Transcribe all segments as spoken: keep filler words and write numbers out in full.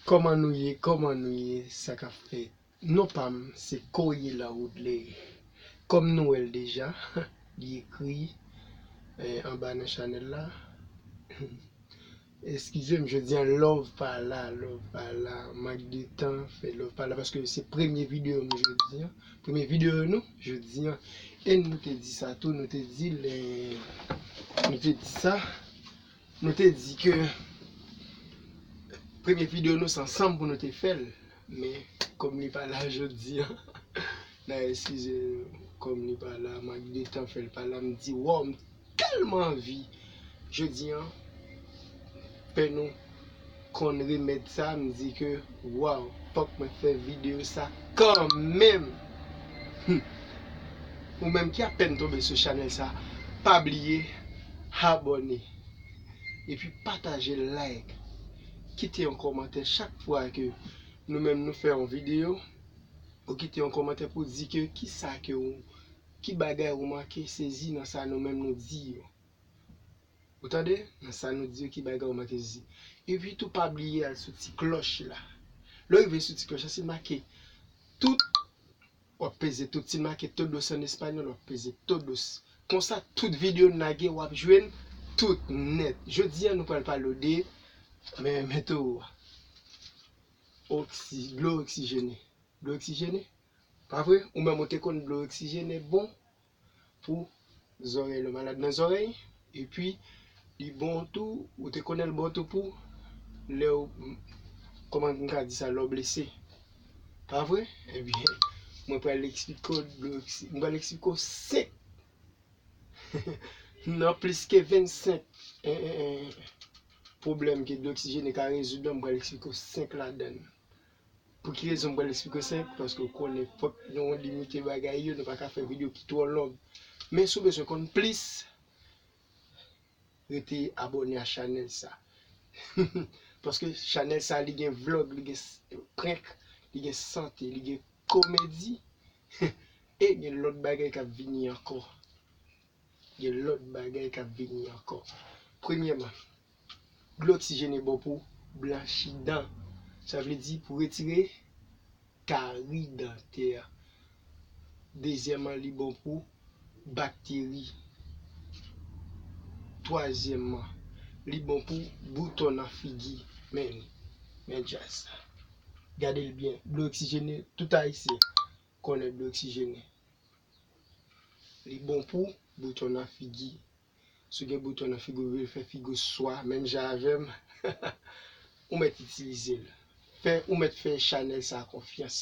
Kòman nou ye? Kòman nou ye? Sa k ap fèt? Non pa m, se Koryelan Woodley. Kòm nou wè l deja, li ekri, eh, anba nan chanèl la. Eskize m, jodi a love pa la, love pa la. Mank de tan, fè love pa la, paske se premye videyo m jodi a. Premye videyo nou, jodi a. E nou te di sa tou, nou te di lè, nou te di sa, nou te di ke premye videyo nou, se ansanm pou nou te fè l. Men, kòm li pa la jodi a, n a eskize l, kòm li pa la, mank de tan fè l pa la, m di, waw, m tèlman anvi jodi a fè nou konn remèd sa, m di ke, waw, fòk mwen fè videyo sa kanmenm. Hmm. Ou menm ki apèn tonbe sou chanèl sa, pa bliye abòne. Epi pataje, like, kite yon kòmantè chak fwa ke nou menm nou fè yon videyo, ou kite yon kòmantè pou di ke kisa ke ou, ki bagay ou manke sezi nan sa nou menm nou di yo. Ou tande? Nan sa nou di yo, ki bagay ou manke sezi. Epi tou pa bliye al sou ti klòch la. Lè w rive sou ti klòch la, si l make tout, w ap peze tout. Si l make todos an espanyòl, w ap peze todos. Konsa, tout videyo n lage, w ap jwenn tout nèt. Jodi a, nou pral pale w de, men, meteo a. Oksi-, dlo oksijene. Dlo oksijene? Pa vre? Ou menm ou te konn dlo oksijene bon pou zòrèy, lè w malad nan zòrèy. Epi, li bon tou, ou te konnen l bon tou pou lè w, kòman m ka di sa, lè w blese. Pa vre? Ebyen, mwen pral eksplike w dlo oksi-, mwen pral eksplike w senk nan plis ke vennsenk, eh, eh, eh, pwoblèm ke dlo oksijene ka rezoud la, mwen pral eksplike w senk ladan l. Pou ki rezon mwen pral eksplike w senk? Paske w konnen fòk nou limite bagay yo, nou pa ka fè videyo ki twò long. Men si w bezwen konn plis, rete abòne a chanèl sa. Paske chanèl sa, li gen vlog, li gen s-, prank, li gen sante, li gen komedi. E gen lòt bagay k ap vini ankò. Gen lòt bagay k ap vini ankò. Premyèman, dlo oksijene bon pou blanchi dan. Sa vle di pou retire kari dantè. Dezyèmman, li bon pou bakteri. Twazyèmman, li bon pou bouton nan figi. Men, men djaz. Gade l byen. Dlo oksijene, tout Ayisyen konnen dlo oksijene. Li bon pou bouton nan figi. Si w gen bouton nan figi w, ou vle fè figi w swa, menm jan avè m, ou mèt itilize l. Fè, ou mèt fè chanèl sa a konfyans.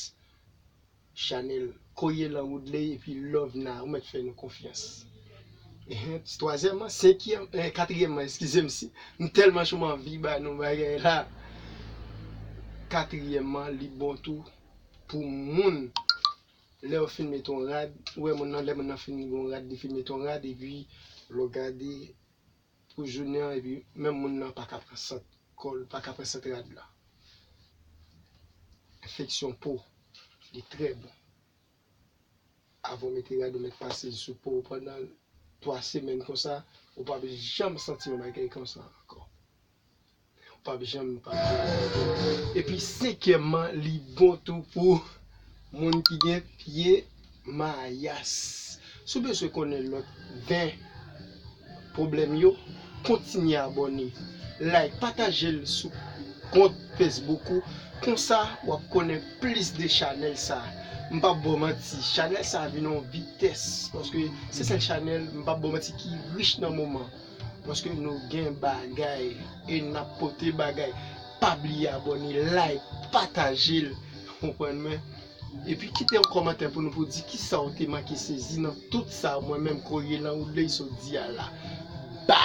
Chanèl Koryelan Woodley epi Lovena, ou mèt fè nou konfyans. Ehe, twazyèmman, senkyèm, eh, katriyèmman, eskize m si m tèlman cho m anvi ba nou bagay la. Katriyèmman, li bon tou pou moun. Lè w fin mete yon rad, ou wè moun nan, lè moun nan fin gen yon rad, li fin mete yon rad, epi lè w gade pou jounen an, epi menm moun nan pa ka pran sant kò l, pa ka pran sant rad la. Enfeksyon po, li trè bon. Avan w mete rad, ou mèt pase l sou po w pandan twa semèn konsa, ou p ap janm santi yon bagay konsa ankò. Ou p ap janm, p ap janm. Epi senkyèmman, li bon tou pou moun ki gen pye mayas. Si w bezwen konnen lòt ven pwoblèm yo, kontinye abòne, like, pataje l sou kont Facebook ou. Konsa, w ap konnen plis de chanèl sa. M p ap ba w manti, chanèl sa vin yon vitès, paske se sèl chanèl, m p ap ba w manti, ki rich nan moman. Paske nou gen bagay e n ap pote bagay. Pa bliye abòne, like, pataje l. Konprann mwen? Epi kite yon kòmantè pou nou, pou di kisa w te manke sezi nan tout sa mwen menm Koryelan Woodley sot di a la. Ba!